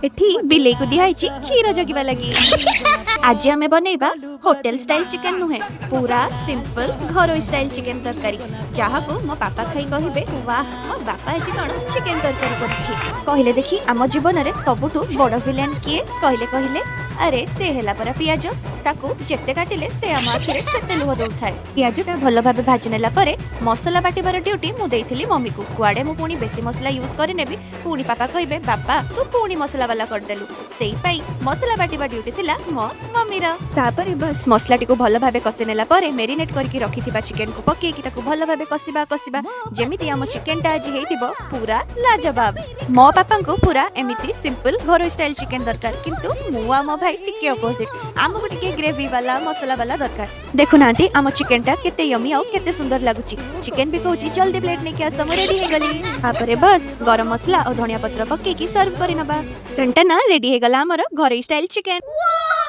ଏଠି ବିଲେଇକୁ ଦିଆହେଇଛି କ୍ଷୀର ଜଗିବା ଲାଗି। ଆଜି ଆମେ ବନେଇବା ହୋଟେଲ ଷ୍ଟାଇଲ ଚିକେନ ନୁହେଁ, ପୁରା ସିମ୍ପଲ ଘରୋଇ ଷ୍ଟାଇଲ ଚିକେନ ତରକାରୀ, ଯାହାକୁ ମୋ ବାପା ଖାଇ କହିବେ, "ୱାହ, ମୋ ବାପା ଆଜି କ'ଣ ଚିକେନ ତରକାରୀ କରିଛି।" କହିଲେ ଦେଖି, ଆମ ଜୀବନରେ ସବୁଠୁ ବଡ଼ ଭିଲେନ କିଏ? କହିଲେ, କହିଲେ। ଆରେ, ସେ ହେଲା ପରା ପିଆଜ। ତାକୁ ଯେତେ କାଟିଲେ ସେ ଆମ ଆଖିରେ ସେତେ ଲୁହ ଦଉଥାଏ। ପିଆଜଟା ଭଲ ଭାବେ ଭାଜି ନେଲା ପରେ ମସଲା ବାଟିବାର ଡ୍ୟୁଟି ମୁଁ ଦେଇଥିଲି ମମିକୁ। କୁଆଡ଼େ ମୁଁ ପୁଣି ବେଶୀ ମସଲା ୟୁଜ୍ କରିନେବି, ପୁଣି ପାପା କହିବେ, "ବାପା, ତୁ ପୁଣି ମସଲା ବାଲା କରିଦେଲୁ।" ସେଇପାଇଁ ମସଲା ବାଟିବା ଡ୍ୟୁଟି ଥିଲା ମୋ ମମିର। ତାପରେ ବସ୍, ମସଲାଟିକୁ ଭଲ ଭାବେ କଷି ନେଲା ପରେ ମେରିନେଟ୍ କରିକି ରଖିଥିବା ଚିକେନକୁ ପକେଇକି ତାକୁ ଭଲ ଭାବେ କଷିବା, କଷିବା, ଯେମିତି ଆମ ଚିକେନଟା ଆଜି ହେଇଥିବ ପୁରା ଲାଜବାବ। ମୋ ବାପାଙ୍କୁ ପୁରା ଏମିତି ସିମ୍ପଲ ଘରୋଇ ଷ୍ଟାଇଲ ଚିକେନ ଦରକାର, କିନ୍ତୁ ମୁଁ ଆଉ ମୋ ଭାଇ ଟିକେ ଅପୋଜିଟ୍। ଆମକୁ ଟିକେ ଗ୍ରେଭି ବାଲା, ମସଲା ବାଲା ଦରକାର। ଦେଖୁନାହାନ୍ତି, ଆମ ଚିକେନଟା କେତେ ୟମି ଆଉ କେତେ ସୁନ୍ଦର ଲାଗୁଛି। ଚିକେନ ବି କହୁଛି, "ଜଲ୍ଦି ପ୍ଲେଟ୍ ନେଇକି ଆସ, ମୁଁ ରେଡି ହେଇଗଲି।" ତାପରେ ବସ୍, ଗରମ ମସଲା ଆଉ ଧନିଆ ପତ୍ର ପକେଇକି ସର୍ଭ କରିନବା। ଟଣ୍ଟନା, ରେଡି ହେଇଗଲା ଆମର ଘରୋଇ ଷ୍ଟାଇଲ ଚିକେନ।